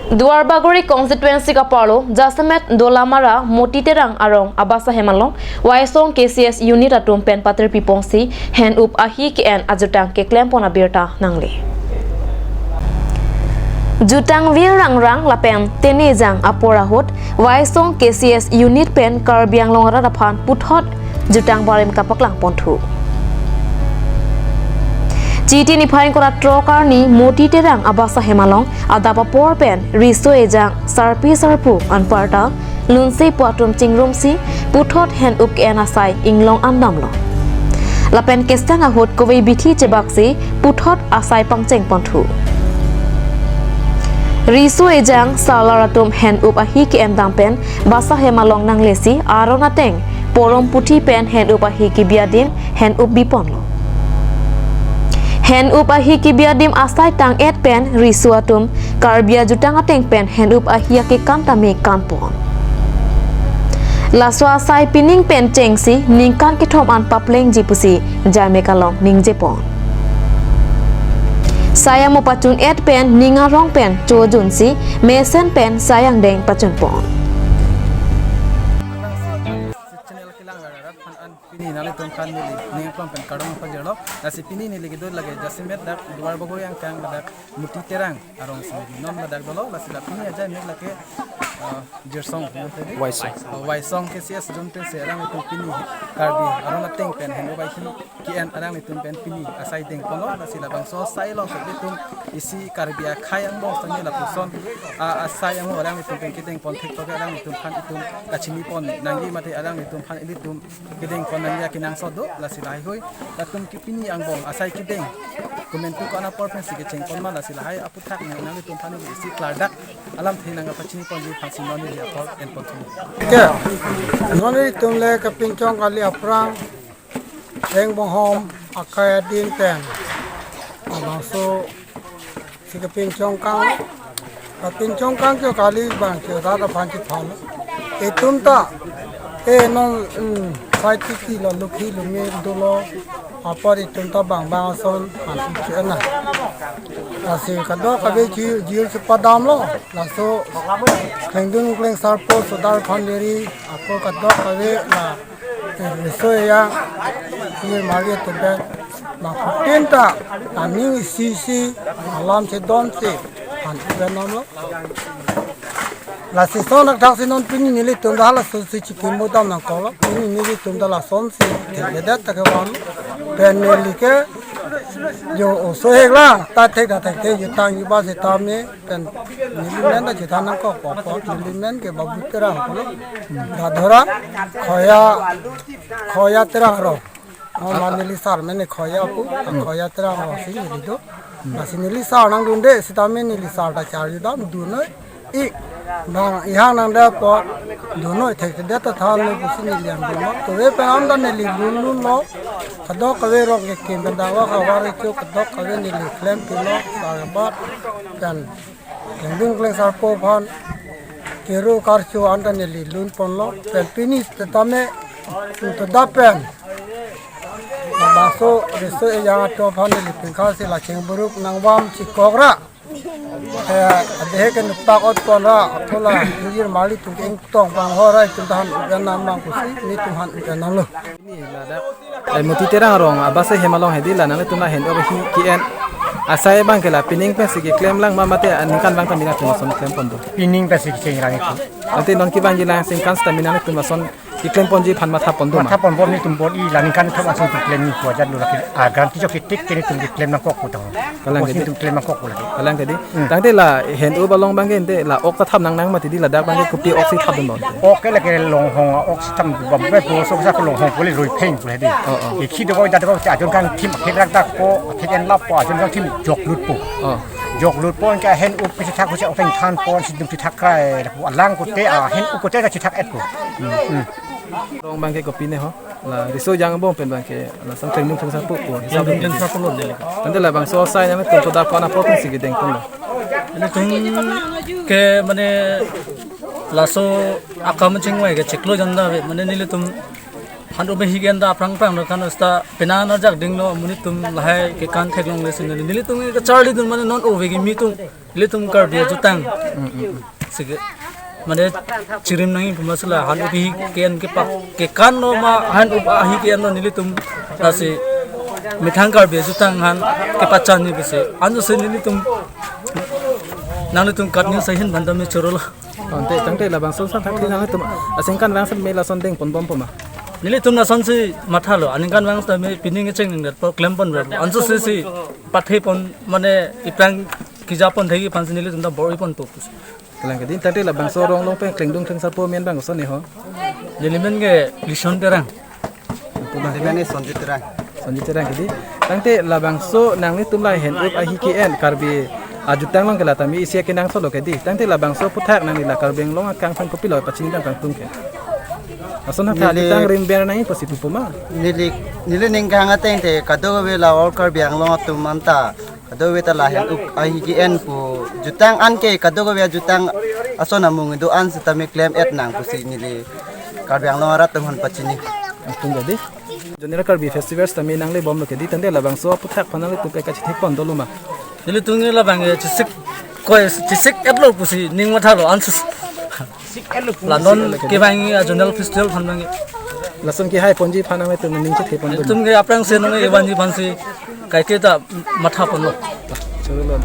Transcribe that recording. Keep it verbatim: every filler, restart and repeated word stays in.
Duarbagori constituency kaparlo Jasemet Dolamara Moti Terang arong abasa hem along Waisong K C S unit atum pen patir pipongsi hen up ahi ke-en ajutang keklem pon abirta nangle. Jutang vir rangrang lapen tenejang apor ahut Waisong K C S unit pen Karbi Anglong arat aphan puthot jutang barim kapaklang ponthu. Chiti niphai ingkoi ra throk arni Moti Terang abasa hem along adap apor pen riso ejang sarpi sarpo anparta lunse pu atum chingrumsi puthot hen up ke-en asai inglong an damlo. Lapen kesang ahut kove bithi chebaksi puthot asai pangcheng ponthu. Riso ejang salar atum hen up ahi ke-en dam pen basa hem along nanglesi aron ateng porom puthi pen hen up ahi kebi adim hen up biponlo. Hen up ahi kebi adim asai tang-et pen riso atum Karbi ajutang ateng pen hen up ahi akekan tame kanpon. Laso asai pining pen chengsi ningkan kethom an paplengji pusi jamek along ningjepon. Sai amo pachun-et pen ning arong pen chojunsi mesen pen sai angdeng pachunpon. Channel kelang rara phan an pini nanglitum phan neli ning aklong pen kardom pajirlo. Lasi pini neli kedo lake Jasemet dak Duarbagori angkang dak Moti Terang arong si non ladak dolo, lasi dak pini aja neli lake, ah, Jirsong, Waisong. Ah, Waisong K C S zone pen si alanglitum pini Karbi aron ateng pen hen up ahi ke-en alanglitum pen pini asai dengponlo, lasi labangso asai along si itum isi Karbi akhei angbong sitame lapuson, ah, asai angbong alanglitum pen kedengpon thek toke alanglitum phan itum kachini pon nangji mate alanglitum phan ilitum kedengpon nangji akenangsot do, lasi lahai hui latum ke pini angbong asai kedeng komantu ko-an apor pensi kechengpon ma, lasi lahai aphuthak ne nanglitum phan isi klardak alamthe nangkapachini ponji aphansi non neli apor enpon thu. Ke, non nelitum le kapinchong kali aphrang, Reng Bonghom akhei adin pen labangso si kapinchong kang, kapinchong kang ke kali bang ke rat aphan chephan. Itum ta, eh, non, mm, sai titi lo, lukhi lumi dolo, apor itum ta bang bang ason han chena. Lasi kadokave ji, jil chepadamlo, laso Klengdun Klengsarpo Sodar Phanderi, ako kadokave la, eh, riso ejang, ni mari atum pen, maphutin ta, aning isi isi, alam chedon si, han pen namlo. Lasi son adak si non pini nelitum dah laso si chikimo dam nangkoklo. Pini nelitum dah lason si thekthedet ta kevan. Pen neli ke jo oso hek la, ta thek ta thekthe jutang juba sitame pen neli men ta jutang nangkokpo, neli men ke Babu Terang pulo. Dadhora Khoya, Khoya Terang ro. Oh, ma neli sar men ne Khoya pu, Khoya Terang ro si neli do. Lasi neli sar nangdunde sitame neli sar ta charju dam dunnoi. I, bang ihang nangdappo dunnoi thekthedet ta thanlo pusi neli angdunlo. Kave pen anta neli lunlunlo. Kadokave rong kekim pen dawa kavar icho kadokave neli klempilo, sarbat pen Klengdun Klengsarpo aphan kero karcho anta neli lunponlo. Pen pini sitame, mm, todap pen labangso riso ejang atum aphan neli pingkha si la chengburuk nangvam chikok ra. Eh, adehe ke nuktak ot pon ra, athola ingjir mali tum ke ingtong bang ho ra, itum ta han ugan nam bang pusi, nelitum han ugan namlo. Ini ladak, eh, Moti Terang arong abasa hem along hedi la nanglitum la hen up ahi ke-en asai abang ke la pining pensi keklem lang ma mate aningkanvang ta mina tum ason klempon do. Pining pensi kecheng lang itum. Ante non kevangji lang singkan sita mina nelitum ason keklem ponji aphan matha pon do ma? Matha pon pon nelitum pon i la ningkan thom ason keklem ni ko ajat lo lake. Ah, garanti chok ketik ke nelitum keklem nangkok pu tang. Kalang ke di. Nelitum klem nangkok pu lake. Kalang ke di. Hmm. Tangte la hen up along abang ke ante la ok ta thap nangnang mati di, ladak abang ke kopi ok si thapdun bang? Ok ke lake longhong ok si thapdun bang, pu so sa longhong pu le rui pheng pu le di. Oh, oh. Ikhi do ko da ko ajon kangthim, akhir rak dak ko, akhir en lap ko, ajon kangthim jok lut po. Oh. Jok lut po ke hen up si thak ko si ok than po si dum si thak krai pu alang ko te, ah, hen up ko te ka si thak et ko. Hmm. Hmm. Arong abang ke kopi ne ho? La riso ejang angbong pen abang ke la sang Klengdun Klengsarpo ko. Hisab Klengdun Klengsarpo lo neli. Tangte labangso asai nangtum todap ko-an apor pensi kedengponlo? Nelitum ke mane laso akam chingvai ke chiklo janda ave, mane nelitum Han-up ahi ke-en ta aphrang aphrang lo kan, seta penang ajak dingno, amonit atum lahai kekan theklongle si neli, nelitum kacharlidun mane non ove kimi atum, nelitum Karbi ajutang. Sige. Mane chirim nangji pu ma si la han-up ahi ke-en kepa, kekan lo ma han-up ahi ke-en lo nelitum, lasi methang Karbi ajutang han kepachan ni pusi. Ansi nelitum, nanglitum KAT News ahin aphan ta me choro lo. Ante tangte labangso sang thak nangtum aningkan vang si me lason dengponbom pu ma? Nelitum lasonsi mathalo, aningkan vang seta me pining kecheng ningdet po klemponver. Ansi si si pathepon mane iplang kejapon thekji aphansi nelitum ta bor-iponpo pusi. Kalang kedi, tangte labangso arong along pen klengdun klengsapo amen bang koson ni ho? Neli men ke Lison Terang. Neli men ke Sonjit Terang. Sonjit Terang kedi. Tangte labangso nanglitum la han-up ahi ke-en Karbi ajutang along ke la tame isi akenangsot lo kedi. Tangte labangso aphuthak nangli la Karbi Anglong akang aphan kopilo pachini dam kangtung ke? Lason ha Neli- jutang rimver nangji pusi pupo ma? Neli, neli ning kehang ateng te kadokave la all Karbi Anglong atum anta kadokave ta la han-up ahi ke-en pu jutang, anke kadokave ajutang ason amung do-an seta me klem-et nang pusi neli Karbi Anglong arat atum aphan pachini. Kangtung kedi. Zonal Karbi Festival seta me nanglebomlo kedi, tangte labangso aphuthak aphan nanglitum ke kachethepon dolo ma? Nelitum ke labang ke chesik, koi chesik-etlo pusi ning mathalo ansi. La non kevang a zonal festival aphan bang ke. Lason kehaiponji aphan nanglitum ning chethepon dolo. Nelitum ke aphrangsi non kevanji aphansi kaike ta mathaponlo. Choro lo.